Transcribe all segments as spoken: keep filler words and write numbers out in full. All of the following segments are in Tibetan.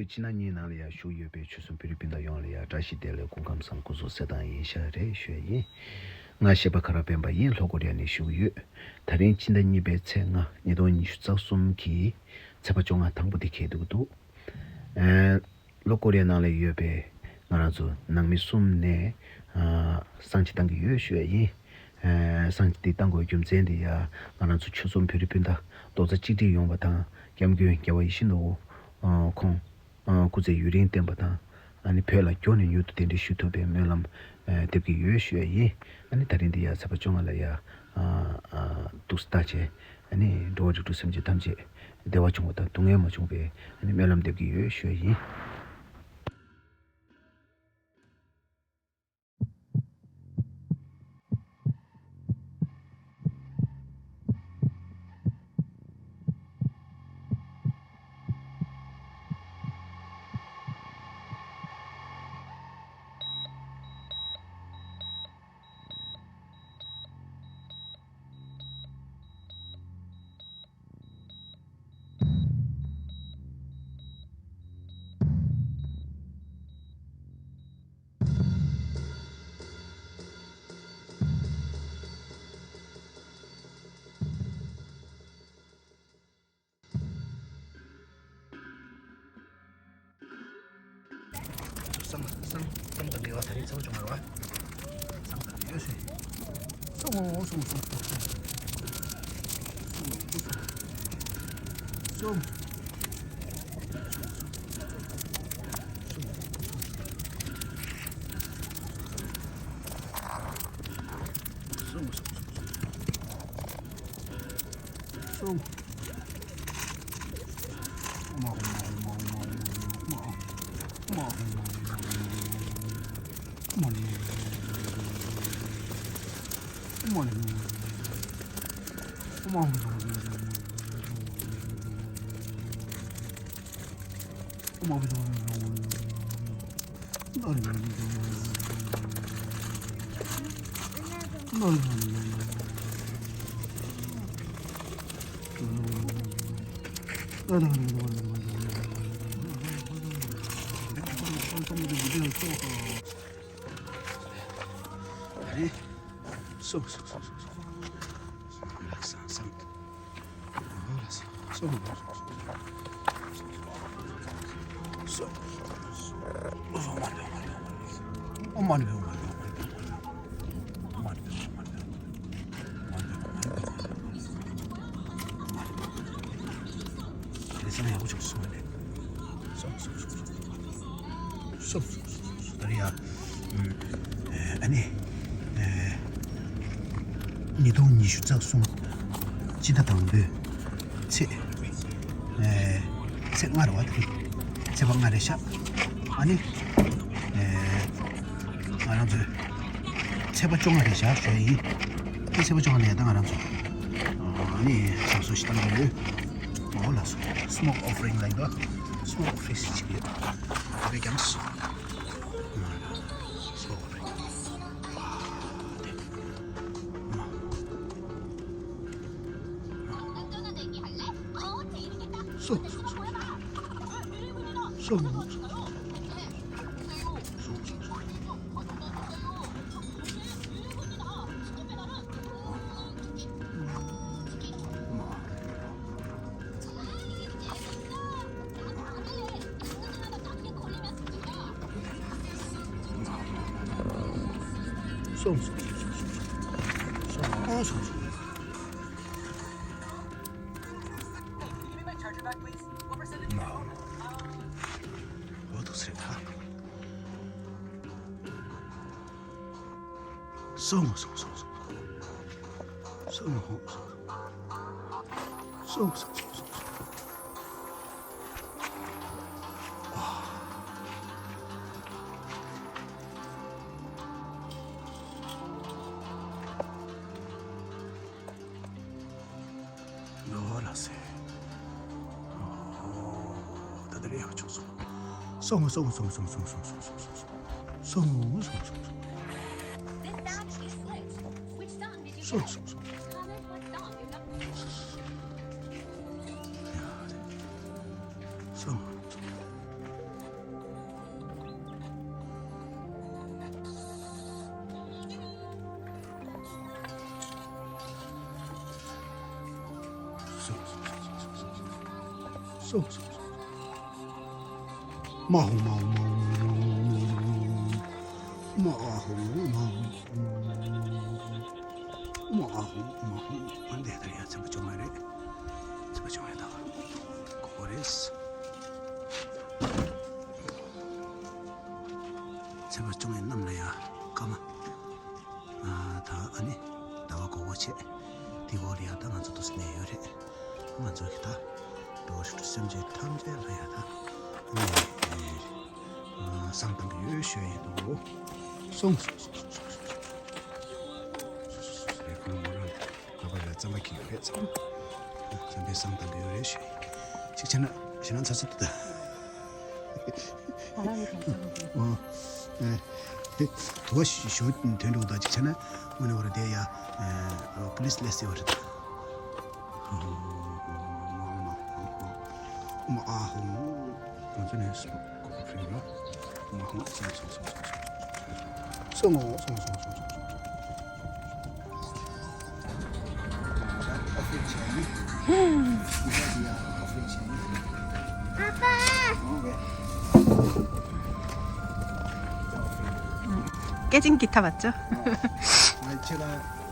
ཕྱི་ཟླ་གཉིས་ནང་ལ་ཡང་བཞུགས་ཡོད་པའི་ཆོལ་གསུམ་བོད་རིགས་སྤུན་ཟླ་ཡོངས་ལ་ཡང་བཀྲ་ཤིས་བདེ་ལེགས་སྐུ་ཁམས་བཟང་སྐུ་གཟུགས་གསལ་ཐང་ཡིན་ཤག་རེད་ཞུ་ཡ་ཡིན། ང་གཞས་པ་ཁ་རག་སྤེན་པ་ཡིན། ལྷོ་ཀོ་རི་ཡ་ནས་བཞུགས་ཡོད། དེ་རིང་ཕྱི་ཟླ་གཉིས་པའི་ཚེས་ལྔ་ཉིས་སྟོང་ཉི་ཤུ་རྩ་གསུམ་གྱི་ཚེས་པ་བཅོ་ལྔ་དང་པོ་དེ་འཁེལ་འདུག་འདུག་ཨ། ལྷོ་ཀོ་རི་ཡ་ནང་ལ་ཡོད་པའི་ང་རང་ཚོ་ནང་མི་གསུམ་ནས་ཨ། བསང་ཆ་བཏང་གི་ཡོད་ཞུ་ཡ་ཡིན། ཨ། བསང་ཆ་དེ་བཏང་དགོས་རྒྱུ་མཚན་དེ་ཡ་ང་རང་ཚོ་ཆོལ་གསུམ་བོད་རིགས་སྤུན་ཟླ་རྡོག་རྩ་གཅིག་སྒྲིལ་ཡོང་བ་དང་། སྐྱབས་མགོན་རྒྱལ་བ་ཡིད་བཞིན་ནོར་བུ་ཨ། ཁོང་ཨ། སྐུ་ཚེ་ཡུན་རིང་བརྟན་པ་དང་། ཨ་ནི་བོད་ལ་མགྱོགས་ནས་མྱུར་དུ་གདན་འདྲེན་ཞུ་ཐུབ་པའི་སྨོན་ལམ་ཨ། འདེབས་ཀྱི་ཡོད་ཞུ་ཡ་ཡིན། ཨ་ནི་ད་རིང་འདི་ཡ་ཚེས་པ་བཅོ་ལྔ་ལ་ཡ་ཨ། ཨ། འདུག་སེ་བཞག་བྱས། ཨ་ནི་འགྲོ་བ་རིགས་དྲུག་སེམས་ཅན་ཐམས་ཅད་བདེ་བ་འབྱུང་བ་དང་སྡུག་བསྔལ་མ་བྱུང་བའི་ཨ་ནི་སྨོན་ལམ་འདེབས་ཀྱི་ཡོད་ཞུ་ཡ་ཡིན། བསང་བསང་བསང་བཏང་གི་ཡོད། ད་རེས་ཚེས་པ་བཅོ་ལྔ་རེད་པ། བསང་བཏང་གི་ཡོད་ཟེར། སོང་སོང་སོང་སོང་། སོང་། སོང་སོང་སོང་། སོང་། སོང་སོང་སོང་སོང་། ལགས་སང་སང་། ཨ་ནི། ཉིས་སྟོང་ཉི་ཤུ་རྩ་གསུམ་སྤྱི་ཟླ་དང་པོའི་ཚེས་ཚེས་ལྔ་རེད་པ། དེ་ཚེས་པ་ལྔ་རེད་ཤག་ཨ་ནི། ང་རང་ཚོའི་ཚེས་པ་བཅོ་ལྔ་རེད་ཤག་ཞུ་ཡ་ཡིན། དེ་ཚེས་པ་བཅོ་ལྔ་ནས་ད་ང་རང་ཚོ་ཨ་ནི་བསང་གསོལ་ཞིག་བཏང་གི་ཡོད། འོ་ལགས་སོ། Smoke offering like that. Smoke offering ཞིག་བྱེད་ཀྱི་ཡོད། དེ་ཀྱང་སོ། སོ་རེད། སོ་སོ་སོ། སོ་སོ་སོ། སོང་སོང་སོང་། འོ་ཐུགས་སྲས་ད། སོང་སོང་སོང་སོང་། སོང་སོང་སོང་། སོང་སོང་སོང་སོང་། ལོ་ལ་སེ། ད་ལྟ་རེ་ཡག་ཆོག་སོང་། སོང་སོང་སོང་། སོང་སོང་སོང་། སོང་སོང་སོང་། སོང་སོང་སོང་། སོང་སོང་སོང་། མ་ཧོ་མ་ཧོ་མ་ཧོ་མ་ཧོ་མ་ཧོ་མ་ཧོ་མ་ཧོ་མ་ཧོ་མ་ཧོ་མ་ཧོ། ཨ་འདས་ད་ཡ་ཚན་པ་བཅོ་ལྔ་རེད། ཚན་པ་བཅོ་ལྔ་ད་གོ་གོ་རེད། ཚན་པ་བཅོ་ལྔའི་གནམ་ལ་ཡ་སྐར་མ། ཨ་ད་ཨ་ནི་ཟླ་བ་གོ་གོ་བྱས། དེ་འོག་ལ་ཡ་ད་ང་ཚོ་འདུག་སེ་གནས་ཡོད་རེད། ང་ཚོ་གི་ད་འགྲོ་བ་རིགས་དྲུག་སེམས་ཅན་ཐམས་ཅད་ལ་ཡ་ད་ཨ་ནི་ཨ་བསང་གཏང་གི་ཡོད་ཞུ་ཡ་ཡིན་འདུག་སོང་སོང་སོང་སོང་། རེད། ཁོང་མོ་རང་ལག་པ་ལ་རྩམ་པ་འཁྱེར་ཡོད་རེད། རྩམ་པ། རྩམ་པའི་བསང་གཏང་གི་ཡོད་རེད་ཞུ། ཅིག་བྱས་ན་ཞེ་ན་ཚ་ཚ་འདུག་ད། ཨ་ཨ་དུ་བ་ཞོ་དོན་འགྲོ་ད་ཅིག་བྱས་ན་དངོས་གནས་བར་དེ་ཡ་པུ་ལིས་ལེ་སི་བར་ད། ཨ་ཧོ། ང་ཚོ་ནས་སོ་ཁོ་ཁོ་ཕྲིན་ལ། ཨ་ཧོ། སོང་སོང་སོང་སོང་། སྐད་ཅིག་གི་ཐབས་བཅུ། ཁྱེད་ལ་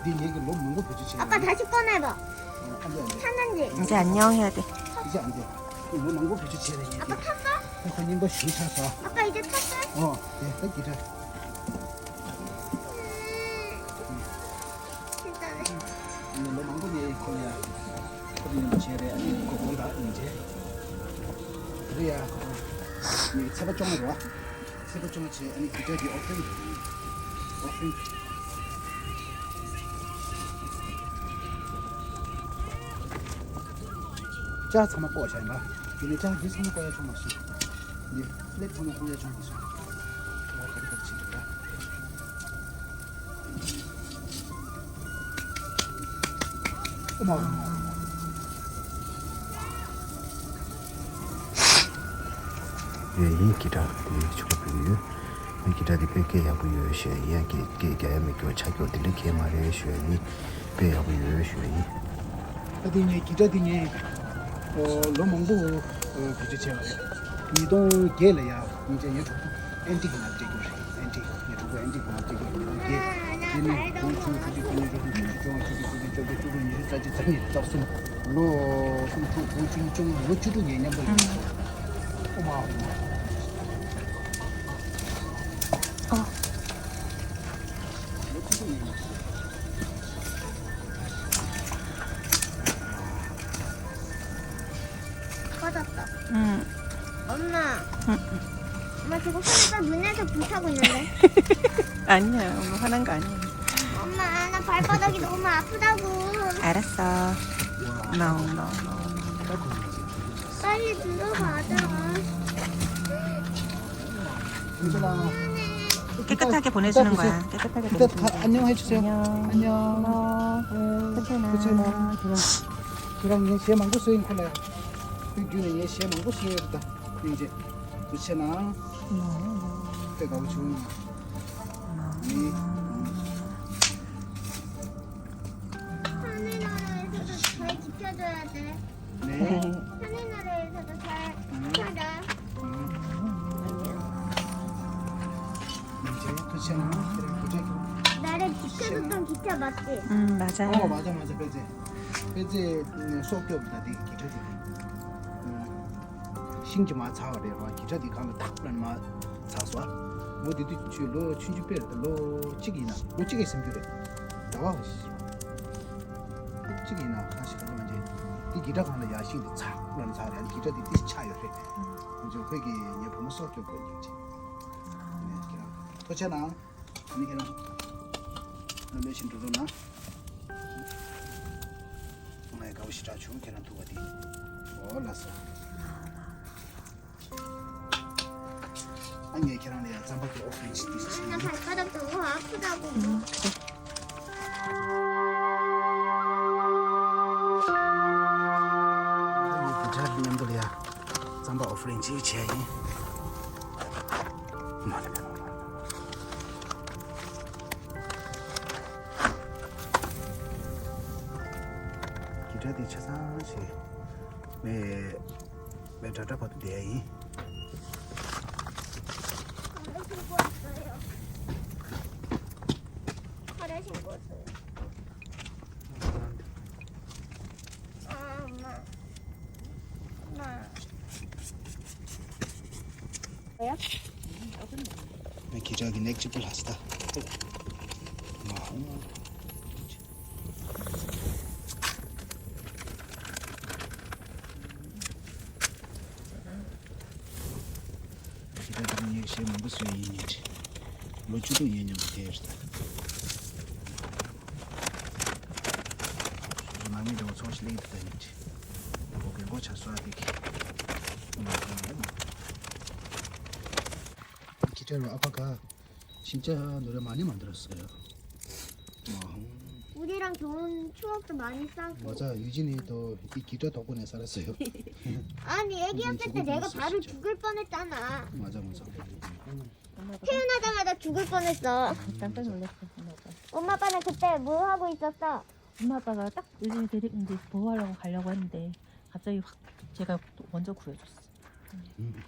འདི་ངེད་ཀྱི་ལོ་མང་པོ་བེད་སྤྱོད་བྱས། 아빠 다시 꺼내봐. ཨ་འདི་ཨ་འདི། 탔는지. 이제 안녕해야 돼. 이제 안 돼. 이 뭐 망고 배추 채네. 아빠 탔어? 어, 그 님도 쉬 탔어. 아빠 이제 탔어? 어, 예, 딱 기다. 진짜네. 이 뭐 망고 네 코리아. 코리아 cherry 아니 코코다 이제. 그래야 이 세번 정도 와. ཚེས་པ་བཅོ་ལྔ་བྱས། ཨ་ནི་གི་སྒྲ་གི་ཨོ་ཕིང་། ཨོ་ཕིང་། ལྕགས་ཚང་མ་བཀོག་བྱས་ཡིན་པ། དེ་ནས་ལྕགས་འདི་ཚང་མ་བཀོག་ཡ་བྱུང་མ་སོང་། འདི་སླེབ་ཚང་མ་བཀོག་ཡ་བྱུང་མ་སོང་། ཨོ་ག་རེ་ག་རེ་བྱེད་འདུག་ད། ཨོ་མ་ཨོ་མ་ཨོ་མ། ཡོད་ཡིན། གི་སྒྲ་དེ་ཆུ་ཁ་ཕུལ་ཡོད། ངས་གི་སྒྲ་དེ་དཔེ་སྐད་ཡག་པོ་ཡོད་ཞུ་ཡ་ཡིན། ཡ་སྐད་སྐད་རྒྱག་ཡ་མེད་སྐྱོ་ཆ་སྐྱོ་དེ་འདྲ་གས་མ་རེད་ཞུ་ཡ་ཡིན། དཔེ་ཡག་པོ་ཡོད་ཞུ་ཡ་ཡིན། ད་དེ་ངས་གི་སྒྲ་དེ་ངས་ཨོ་ལོ་མང་པོ་ཨོ་བེད་སྤྱོད་བྱས་པ་རེད། ཉིས་སྟོང་བརྒྱད་ལ་ཡ་ཡིན་ཙང་ངའི་གྲོགས་པོ་ཨན་ཏི་གི་ང་སྤྲད་རྒྱུ་རེད། ཨན་ཏི་ངའི་གྲོགས་པོ་ཨན་ཏི་གི་ང་སྤྲད་རྒྱུ་རེད། ཉིས་སྟོང་བརྒྱད། དེ་ནས་དགུ་བཅུ་དགུ་བཅུ་གོ་གཉིས་དགུ་བཅུ་གོ་གཉིས་དགུ་བཅུ་གོ་གཉིས་དགུ་བཅུ་གོ་གཉིས་དགུ་བཅུ་གོ་གཉིས་དགུ་བཅུ་གོ་གཉིས་དགུ་བཅུ་གོ་གཉིས་དགུ་བཅུ་གོ་གཉིས་ལོ་གསུམ་དྲུག་དགུ་བཅུ་གཅིག་ལོ་བཅུ་དྲུག་ངས་མཉམ་པོ་ཡིན། ཨོ་མ་ཨོ་མ། ཨོ། 응. 엄마. 응. 엄마, 저거 하니까 눈에서 불 타고 있는데? 아니야, 뭐 하는 거 아니야. 엄마, 나 발바닥이 너무 아프다고. 알았어. No, no, no. 빨리 들어가자. 깨끗하게 보내주는 거야. 깨끗하게 보내주는 거야. 안녕해주세요. 안녕. 안녕. 어, 괜찮아. ཁྱེད་རང་ངའི་ཞལ་མང་པོ་བཟོས་ཡིན་ཁོ་ལ་ཡ། དུས་རྒྱུན་ནས་ངའི་ཞལ་མང་པོ་བཟོས་ཡོད་ད། སྙིང་རྗེ། ཐུགས་རྗེ་ཆེ་གནང་། དཔེ་དགའ་པོ་བྱུང་། ནི། 하늘나라에서도 잘 지켜줘야 돼. 네. 하늘나라에서도 잘 지켜라. 이제 그치나 그런 기적이 나를 지켜줬던 기차 맞지? 응, 맞아요. 어, 맞아, 맞아, 그지. 그지. 속 좁다 네 기적이. ཤིང་གཅིག་མར་ཚར་བ་རེད་རོ། གི་སྒྲ་དེ་གང་ལ་ཐག་པ་ནས་མར་ཚར་སོང་། འོ་དེ་དུས་ཆུ་ལོ་ཆུང་ཆུང་དཔེ་རེད་ད། ལོ་གཅིག་ཡིན་ན་ལོ་གཅིག་གི་སེམས་རྒྱུད་རེད། ཟླ་བ་བ་ཞིག་རེད། ལོ་གཅིག་ཡིན་ན་ཁ་ཤས་ག་ལ་མ་བྱས། དེ་གི་སྒྲ་གང་ལ་ཡར་ཤིང་དེ་ཚག་པ་ནས་ཚར་རེད། གི་སྒྲ་དེ་ཏིས་ཆགས་ཡོད་རེད། འཇོག་ཁོས་ཀྱིས་ངའི་བུ་མོ་སྲོག་སྐྱོབ་དགོས་ཀྱི་ཅིག་ཐུགས་རྗེ་གནང་། ཨ་ནི་ཁྱེད་རང་། ཨ་ནི་ཁྱེད་རང་། ལོ་ལོ་ཞིག་འགྲོ་རོགས་གནང་། ང་ཡི་དགའ་བོ་ཞེ་དྲག་བྱུང་། ཁྱེད་རང་ཐུག་པ་དེ། འོ་ལགས་སོ། ཨ་ངས་ཁྱེད་རང་ལ་ཡང་རྩམ་པ་གི་ཨོ་ཕིང་ཅིག་ཏུ་ཞིག་ཨ་ན་བྱིན། བར་ཁ་དང་དོ་ཨ་ཁུ་ད་གོ་མོ། ཨ་ངས་དེ་འདྲ་མཉམ་དུ་ལ་ཡང་རྩམ་པ་ཨོ་ཕིང་ཅིག་བྱས་ཡིན། མ་རེད། གི་ དེ་ཆ་ཚང་ཞིག་མེ་མེ་དྲག་དྲག་བར་དུ་བསྡད་ཡ་ཡིན། ཁྱེད་ཅག་གི་ནེག་གཅིག་པུ་ལྷ་ས་ད། མ་ཧོ། ཁྱེད་ཅག་གི་ནེག་གཤེད་མང་པོ་བཟོས་ཡིན་ནི། ལོ་བཅུ་དྲུག་ཡིན་མཉམ་དུ་དེར་ད། ནང་མི་འདྲ་བོ་ཚོགས་ཤིག་ལེགས་དུ་ད་ནི། ཁོ་གི་མགོ་ཆ་སོ་ཨ་དེ་གི། ཁྱེད་ཅག་ལ་ཨ་ཕ་ག་ཤིང་ཆ་འདི་ར་མ་ཎི་མ་འདི་ར་ཟེར། ཨ་ཧུང་། 우리랑 좋은 추억도 많이 쌓고. 맞아, 유진이도 이 기타 덕분에 살았어요. 아니, 애기였을 때 내가 발을 죽을 뻔했잖아. 맞아, 맞아. 태어나자마자 죽을 뻔했어. 깜짝 놀랐어, 엄마가. 엄마 아빠는 그때 뭐 하고 있었어? 엄마 아빠가 딱 요즘에 데리 이제 보호하려고 가려고 했는데 갑자기 확 제가 먼저 구해줬어. 음.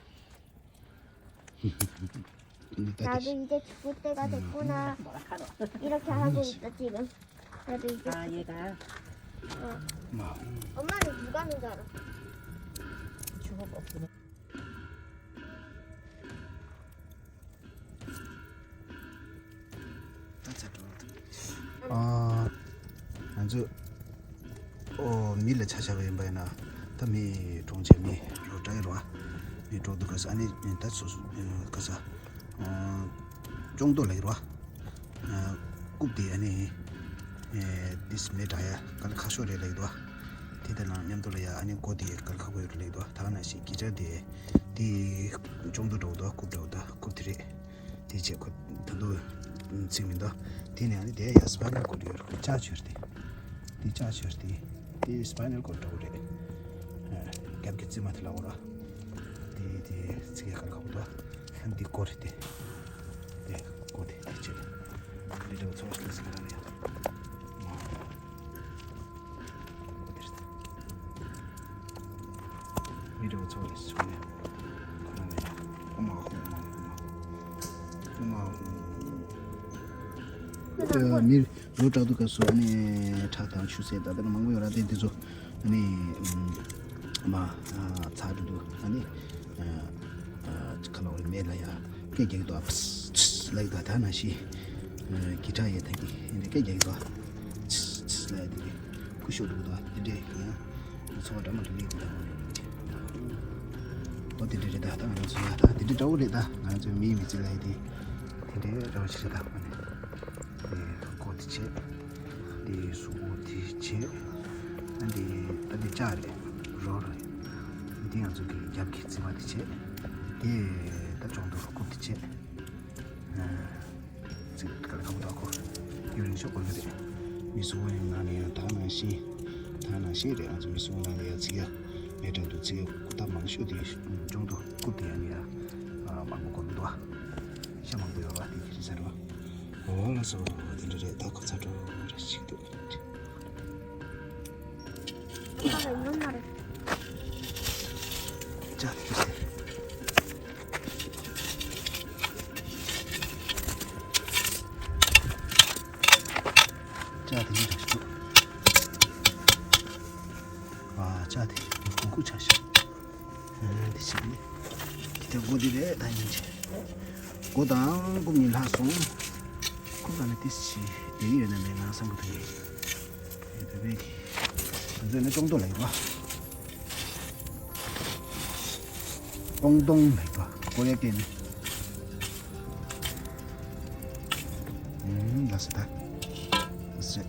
나도 이제 죽을 때가 됐구나. 이렇게 하고 있어 지금. 나도 이제 아 얘가 어. 마. 엄마는 누가 하는 줄 알아? 죽어가 없구나. ང་ཚོ་ཨོ་མི་ལ་ཆ་བཞག་པ་ཡིན་པ་ཡིན་ན་ད་མི་གྲོངས་བྱས་མི་རོ་བྲག་ཡོད་རེད་བ། མི་གྲོངས་འདུག་ག་ས་ཨ་ནི་ད་སོ་སོ་ག་ས་ཅོང་ཏོ་ལ་ཡོད་རེད་བ། རྐུབ་དེ་ཨ་ནི་ཏིས་མེ་དྲག་ཡ་ག་ལ་ཁ་ཤོ་རེད་ལ་ཡོད་རེད་བ། དེ་དེ་ནང་མཉམ་དུ་ལ་ཡ་ཨ་ནི་མགོ་དེ་ག་ལ་ཁ་ཁོ་ཡོད་རེད་ལ་ཡོད་རེད་བ། ད་ག་ནང་བཞིན་གི་ཅ་དེ་དེ་ཅོང་ཏོ་འདྲ་བོ་འདུག་རྐུབ་འདྲ་བོ་འདུག་རྐུབ་དེ་རེད། དེ་བྱས་ཁོ་ད་དུང་ཚིག་མི་འདུག་དེ་ནས་ཨ་ནི་དེ་ཡ་སི་པ་ནལ་ཀོཌ་ཡོད་རེད། ལྕགས་ཆོས་དེ། དེ་ལྕགས་ཆོས་དེ། དེ་སི་པ་ནལ་ཀོཌ་འདྲ་བོ་རེད། རྒྱབ་ཀྱི་རྩིབ་མ་དེ་ལ་འོ་ར། དེ་དེ་ཚིག་ཡ་གར་ཁ་བོ་འདུག་ཨ་ནི་དེ་ཀོ་རེད་དེ། དེ་ཀོ་དེ་དེ་བྱས། དེ་འདྲ་བོ་ཚོ་བ་ཞིག་ལ་ཟིག་ར་རེད། མི་རེ་བ་ཚོ་རེ་སོང་ནས་ཁོ་རང་ནས་ཨོ་མ་ཨོ་མ་ཨོ་མ་ཨོ་མ་ཨོ་མ། མི་རོ་བྲག་འདུག་ག་སོ་ཨ་ནི་ཁྲག་དང་ཆུ་སེར་ད་ལྟ་མང་པོ་ཡོད་ར། དེ་དེ་ཚོ་ཨ་ནི་མ་ཚ་འགྲོ་འདུག་ཨ་ནི་ཁ་ལ་འོ་མེ་ལ་ཡ་སྐད་རྒྱག་གི་འདུག་ཨ་ཕིས་ཕིས་ལ་ཡི་འདུག་ད་ན་ཤི་གི་ཁྲག་ཡས་ཐང་གི་ཨ་ནི་སྐད་རྒྱག་གི་འདུག་ཕིས་ཕིས་ལ་ཡ་དེ་གི་ཁུ་ཤོ་འགྲོ་གི་འདུག་དེ་འདྲས་ཡིན། ཚོ་བ་འདྲ་མ་འདྲ་ལས་འདུག་ཨོ་དེ་འདྲས་རེད་ད། ད་ང་ཚོ་ཡ་ད་དེ་འདྲས་འདྲ་བོ་རེད་ད། ང་ཚོ་མིའི་མི་ཚེ་ལ་ཡི་དེ་དེ་འདྲས་འདྲ་བོ་ཞིག་རེད་ད། ཨ་ནི་ཨེ་ཀོ་དེ་བྱས། དེ་གཟུགས་པོ་དེ་བྱས། ཨ་འདི་ད་འདི་ལྕགས་རེད། རོ་རེད། འདི་ང་ཚོ་གི་རྒྱབ་ཀྱི་རྩིབ་མ་དེ་བྱས། དེ་ད་ཅོང་ཏོ་རྐུབ་དེ་བྱས། ཨ་ཚིག་ག་ལ་ཁ་པོ་ད་ཁོ་ཡུན་རིང་ཤོག་གོ་ལེ་རེད། མི་གཟུགས་པོ་ཡིན་ན་ནི་ཡང་ད་ནང་བཞིན་ད་ནང་བཞིན་རེད། ང་ཚོ་མི་གཟུགས་པོ་ནང་ནས་ཡང་ཚིག་ཡ་མེད་དྲགས་འདུག་ཚིག་ཡ་ཀུ་ད་མང་ཤོས་དེ་ཅོང་ཏོ་རྐུབ་དེ་ཡང་ནི་ཡ་མང་པོ་གོ་མི་འདུག་ཤ་མང་པོ་ཡོད་ར་དེ་གི་རེད་ཟེར་རོ། འོ་ལགས་སོ། དེ་འདྲ་རེད། ད་ཁོ་ཚ་འགྲོ་ར་ཞིག་འདུག་ཅག་ཐིག་ཟེར། ཅག་དེ་འདྲ་ཞིག་འདུག་ཨ་ཅག་དེ་གུ་གུ་ཆ་ཤག་འདི་ཞིག་ནི། དེ་སྒོ་འདི་རེད་ད་ཡིན་ཆེ། སྒོ་དང་རྐུབ་གཉིས་ལྷག་སོང་། རྐུབ་ལ་ནི་ཏིས་ཆེ་དེ་ཡོད་ན་མེད་ན་བསམ་གི་འདུག་ཡིན། དེ་བེ་བེ་གི། ང་ཚོས་ནི་ཅོང་ཏོ་ལ་ཡོད་པ། ཏོང་ཏོང་ལ་ཡོད་པ། ཀོ་རེ་ཀེ་ནི། ཨུམ་ལ་སི་ད། ལ་སི།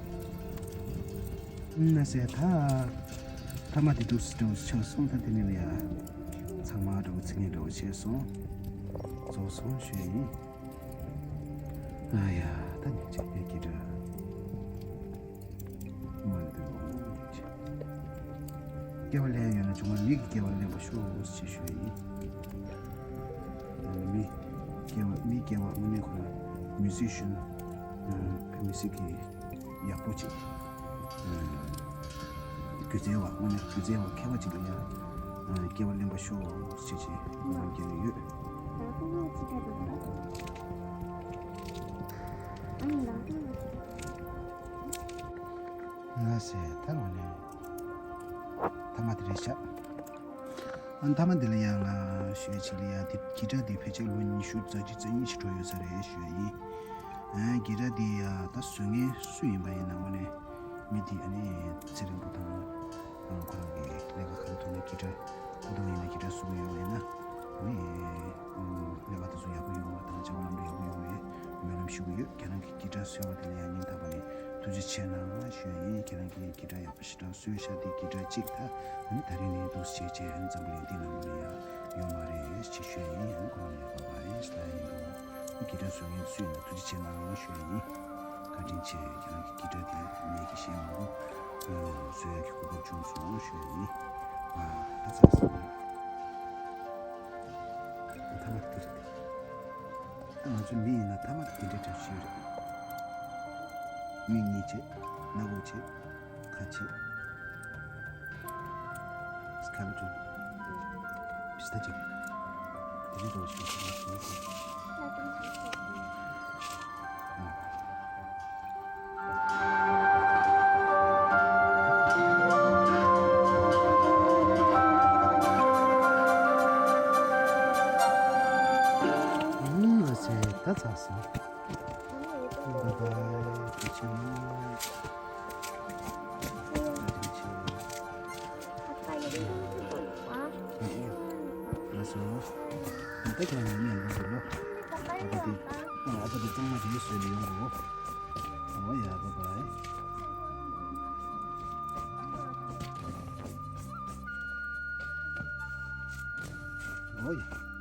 ན་ཟེར་ད། ཐ་མ་དེ་འདུག་སེ་འདུག་སེ་ཆགས་སོང་། ད་དེ་ནས་ཡ། ཚང་མ་འདྲ་བོ་ཚིག་ངན་འདྲ་བོ་བྱས་སོང་། རྫོགས་སོང་ཞུ་ཡ་ཡིན། ཨ་ཡ། ད་ཉིན་ཅིག་ཡ་གི་འདྲ། མ་འདུག་སྐྱེ་བ་ལེན་ཡོད་ན་བྱུང་བ་མི་གི་སྐྱེ་བ་ལེན་པ་ཤོག་ཅེས་ཞུ་ཡ་ཡིན། མི་སྐྱེ་བ་མི་སྐྱེ་བ་དངོས་གནས་ཁོ་རང་མིའུ་ཟི་ཤན། ཨ་མིའུ་ཟིག་གི་ཡག་པོ་ཅིག་ཨ་ཡག་ སྒྱུ་རྩལ་བ་དངོས་གནས་སྒྱུ་རྩལ་བ་མཁས་པ་ཅིག་ལ་ཡང་སྐྱེ་བ་ལེན་པར་ཤོག་ཅེས་ཅེས་ནམ་རྒྱུན་ཡོད། ང་ཟེར་ད་ལོ་ནས་ཐ་མ་དེ་རེད་ཤག་ཨ་མཐའ་མ་འདི་ལ་ཡང་ང་ཞུ་ཡ་ཅིག་ལ་ཡ་དེ་གི་ཊར་འདི་ཕལ་ཆེར་ལོ་ཉི་ཤུ་རྩ་གཅིག་རྩ་གཉིས་ཅིག་འགྲོ་ཡོད་ས་རེད་ཞུ་ཡ་ཡིན། ཨ་གི་ཊར་འདི་ཡ་ད་བཟོ་མཁན་སུ་ཡིན་པ་ཡིན་ན་དངོས་གནས་མི་འདི་ཨ་ནི་ཚེ་རིང་པོ་དང་ཁོ་རང་གི་ལས་ཀ་ག་རེ་ཐོག་ནས་གི་ཊར་ད་དུང་ཡིན་ན་གི་ཊར་བཟོ་གི་ཡོད་པ་ཡིན་ན་ཨ་ནི་ལས་ཀ་དེ་ཚོ་ཡག་པོ་ཡོང་བ་དང་བྱ་བ་ལམ་འགྲོ་ཡག་པོ་ཡོང་བའི་སྨོན་ལམ་ཞུ་གི་ཡོད། ཁྱེད་རང་གི་གི་ཊར་བཟོས་པ་དེ་ལ་ཡང་སྙིང་ཐག་པ་ནས་ཐུགས་རྗེ་ཆེ་གནང་ཞུ་ཡ་ཡིན། ཁྱེད་རང་གི་གི་ཊར་ཡག་པོ་ཞེ་དྲག་བཟོས་ཤག་དེ་གི་ཊར་གཅིག་ད་ཨ་ནི་ད་རིང་ནས་འདུག་སེ་བྱས་བྱས་ཨ་ནི་འཛམ་བུ་གླིང་འདི་ནང་ལ་ཡང་ཡོད་མ་རེད་ཅེས་ཞུ་ཡ་ཡིན། ཨ་ནི་ཁོ་རང་ལ་ཡང་བབ་པ་རེད་ལ་ཡིན་འདུག་ཨ་ནི་གི་ཊར་བཟོ་མཁན་སུ་ཡིན་ན་ཐུགས་རྗེ་ཆེ་གནང་ཞུ་ཡ་ཡིན། བཀའ་དྲིན་ཆེ། ཁྱེད་རང་གི་གི་ཊར་དེ་ངེད་ཀྱི་གཞས་མང་པོ་བཟོ་ཡ་གི་གོ་སྐབས་བྱུང་སོང་ཞུ་ཡ་ཡིན། ཨ་ད་ཚར་སོང་། ཐ་མ་དེ་རེད། ད་ང་ཚོ་མི་ཡིན་ན་ཐ་མ་དེ་འདྲའི་གྲབས་ཤིག་རེད། མིག་གཉིས་བྱས། སྣ་ཁུག་བྱས། ཁ་བྱས། སྐེ་ལ་བྱུང་། བྱས་ད་ཅིག་དེ་འདྲའི་གྲབས་ཤིག་རེད། ཨུམ། ཨ་ཙི། ད་ཚར་སོང་། བཱའི་བཱའི། ཐུགས་རྗེ་ཆེ། ཐུགས་རྗེ་ཆེ། ལགས་སོ། ད་ལྟ་ཁྱེད་རང་ངའི་མཉམ་དུ་འགྲོ། ཨ་ཕ་དེ། ཨ་ཕ་དེ་གཙང་མ་དེ་བཟོས་ནས་ཡོང་དགོས། ཨོ་ཡ། བཱའི་བཱའི། ཨོ་ཡ།